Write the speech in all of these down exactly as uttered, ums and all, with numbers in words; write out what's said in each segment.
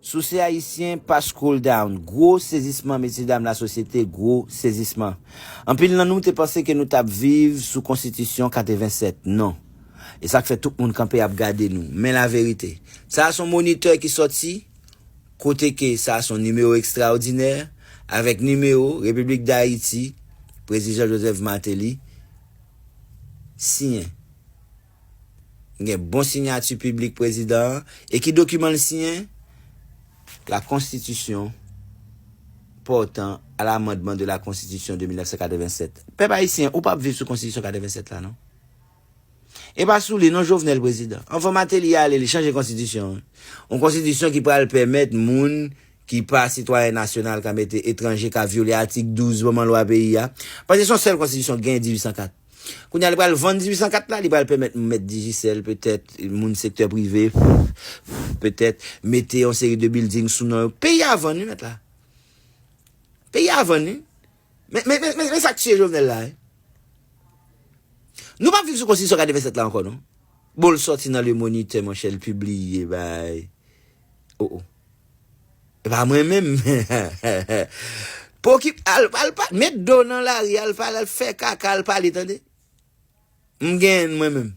Si w se Ayisyen, pa scroll down. Gwo sezisman, mesyedam lasosyete, gwo sezisman. Anpil nan nou te panse ke nou t ap viv sou Konstitisyon katrevennsèt. Non. E sa k fè tout moun kanpe ap gade nou. Men laverite. Sa a se yon monitè ki sòti, kote ke sa a se yon nimewo ekstraòdinè, avèk nimewo Repiblik Dayiti, Prezidan Joseph Martelly, siyen. Gen bon siyati piblik prezidan an. E ki dokiman l siyen? La Constitution portant à l'amendement de la Constitution de mil nèf san katrevennsèt. Pèp ayisyen, ou p ap viv sou Konstitisyon katrevennsèt la, non. E pa sou li, non, Jovenel prezidan. Anvan Martelly ale, li chanje konstitisyon an. Yon konstitisyon ki pral pèmèt moun ki pa sitwayen nasyonal ka mete etranje, ka vyole atik douz manman lwa peyi a. Paske se yon sèl konstitisyon ki genyen dizuit san kat. Kounye a, li pral vann dizuit san kat la, li pral pèmèt mèt Digicel, petèt, moun sektè prive, petèt, mete yon seri de building sou non yo. Peyi a vann, wi, mèt la. Peyi a vann, wi. Men, men, men, men, men sa k tiye Jovenel la, wi. Nou p ap viv sou konstitisyon katrevennsèt la ankò, non. Bon, l sòti nan Le Moniteur, monchè, l pibliye, bay. Oh, oh. E pa mwen menm. Pokip, al, al pa, met do nan lari, al pale, al fè kaka, al pale, tande. M gen mwen menm.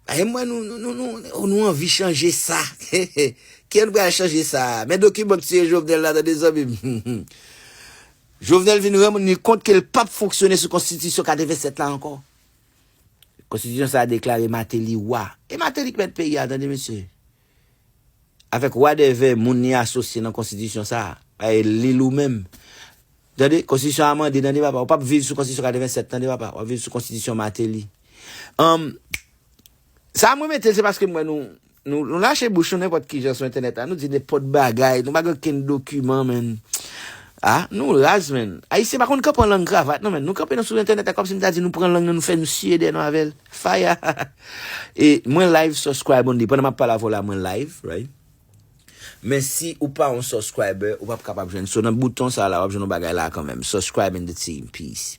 Ay, mwen, nou, nou, nou, nou, nou anvi chanje sa. Ki an pral chanje sa? Men dokiman k tiye Jovenel la, tande, zanmi m. Jovenel vin rann li kont ke l p ap fonksyone sou Konstitisyon katrevennsèt la ankò. Konstitisyon sa a deklare Martelly wa. E Martelly k mèt peyi a, tande, mesye. Avèk wadèvè moun li asosye nan konstitisyon sa a. Ay, li l ou menm. Tande, konstitisyon amande, tande, papa. Ou p ap viv sou Konstitisyon katrevennsèt, tande, papa. W ap viv sou Konstitisyon Martelly. Anm, sa a mwen mete l, se paske m wè nou, nou, nou lache bouch nou nenpòt kijan sou entènèt la. Nou di nenpòt bagay. Nou pa gen okenn dokiman, menn. Ah, nou raz, menn. Ayisyen pa konn kanpe an lang kravat, non, menn. Nou kanpe nan sou entènèt la kòmsi m ta di nou pran lang nan, nou fè nou siye dèyè nou avè l. Fire! E mwen live, subscribe on li. Pandan m ap pale avè w la, mwen live, right? Men si ou pa yon subscriber, ou p ap kapab jwenn. So, nan bouton sa la, w ap jwenn yon bagay la kanmenm. Subscribe in the team. Peace.